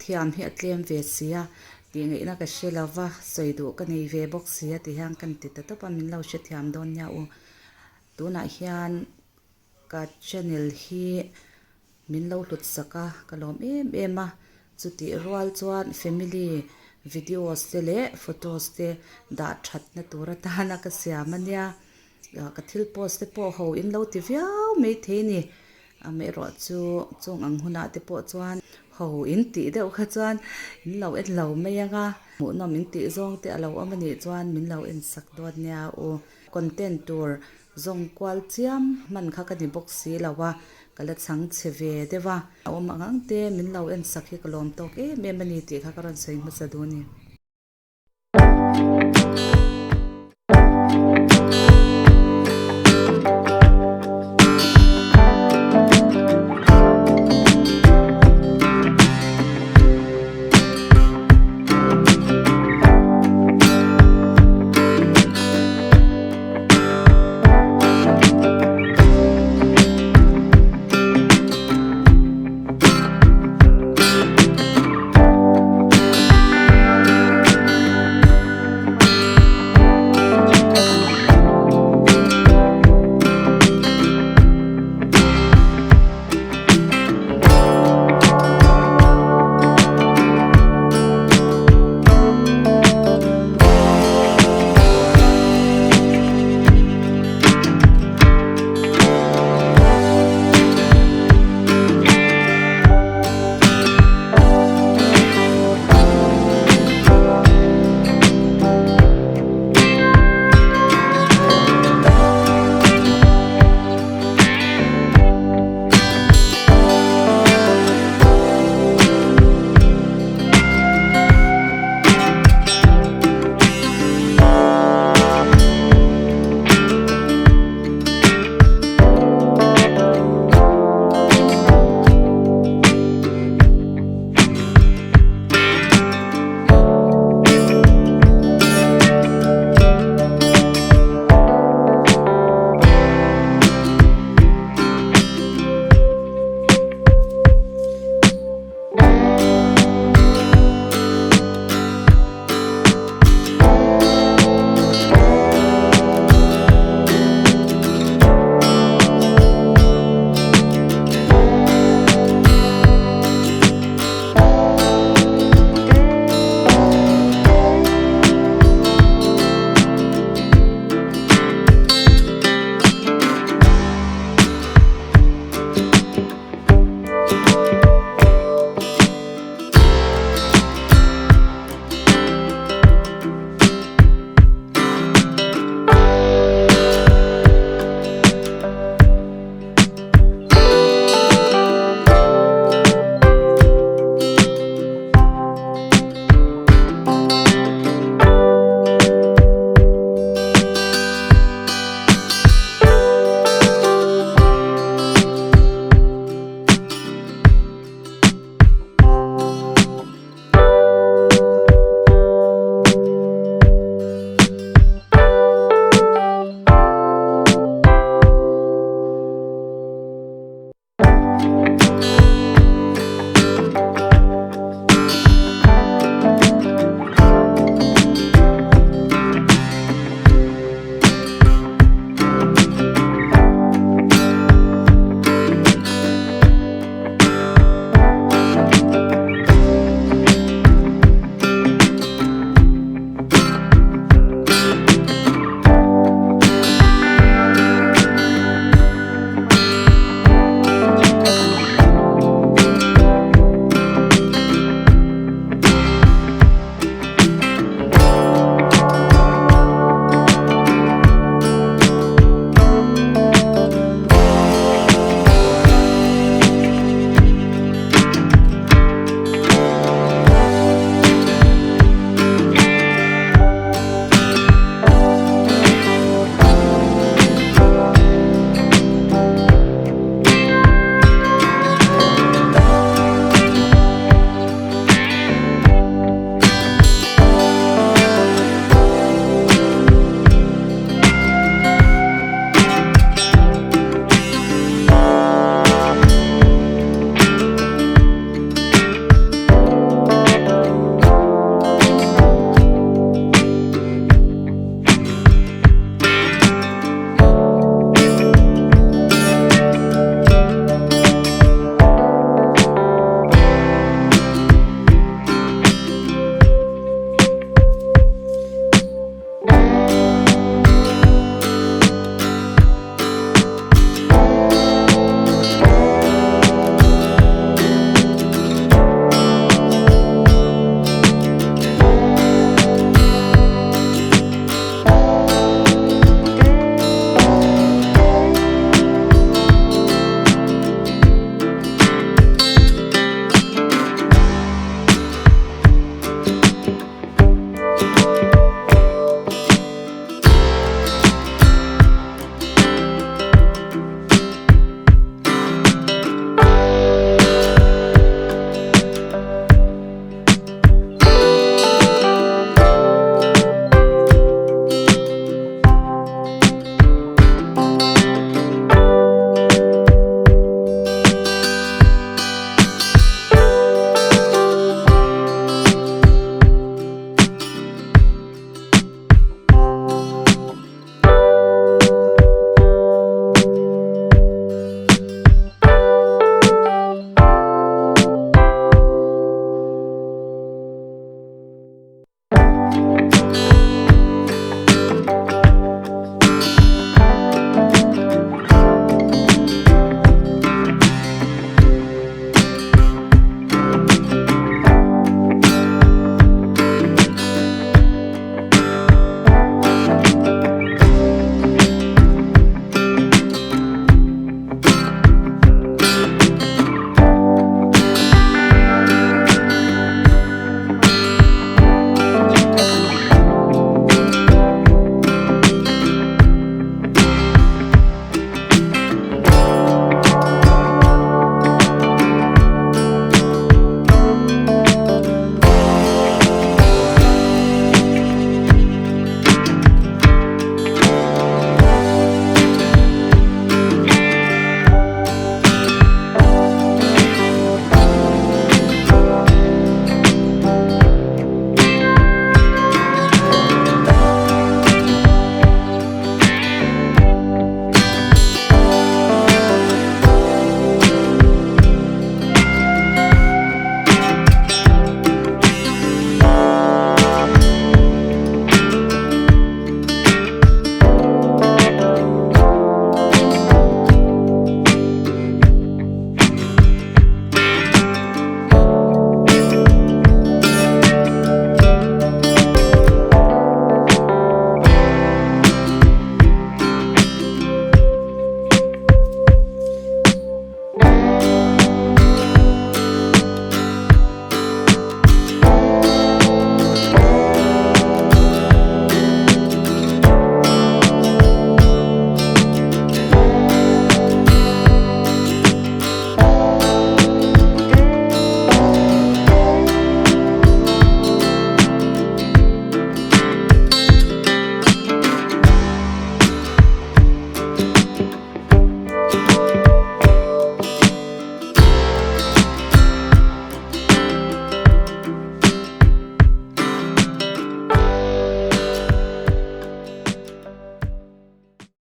thiam hi a tlem ve si a, tih ngaihna ka hre lo va, sawi duh ka nei ve bawk si a ti hian ka ni ti ta tawp a, min lo hrethiam dawn nia u. Tunah hian ka channel hi min lo hlut sak a, ka lawm em em a, chutih rual chuan family videos te leh photos te dah thatna tur atana ka siam a nia. Ka thil post te pawh ho in lo ti viau mai thei a ni. Amaherawh chu chung ang hunah te pawh chuan ho in tih deuh kha chuan in lo en lo mai ang a, hmuhnawm in tih zawng te a lo awm a nih chuan min lo en sak dawn nia u. Content tur zawng kual chiam hman kha ka ni bawk si lo a, ka la chhang chhe ve deuh a. A awm ang ang te min lo en sak hi ka lawm tawk em em a ni tih kha ka rawn sawi hmasa duh a ni.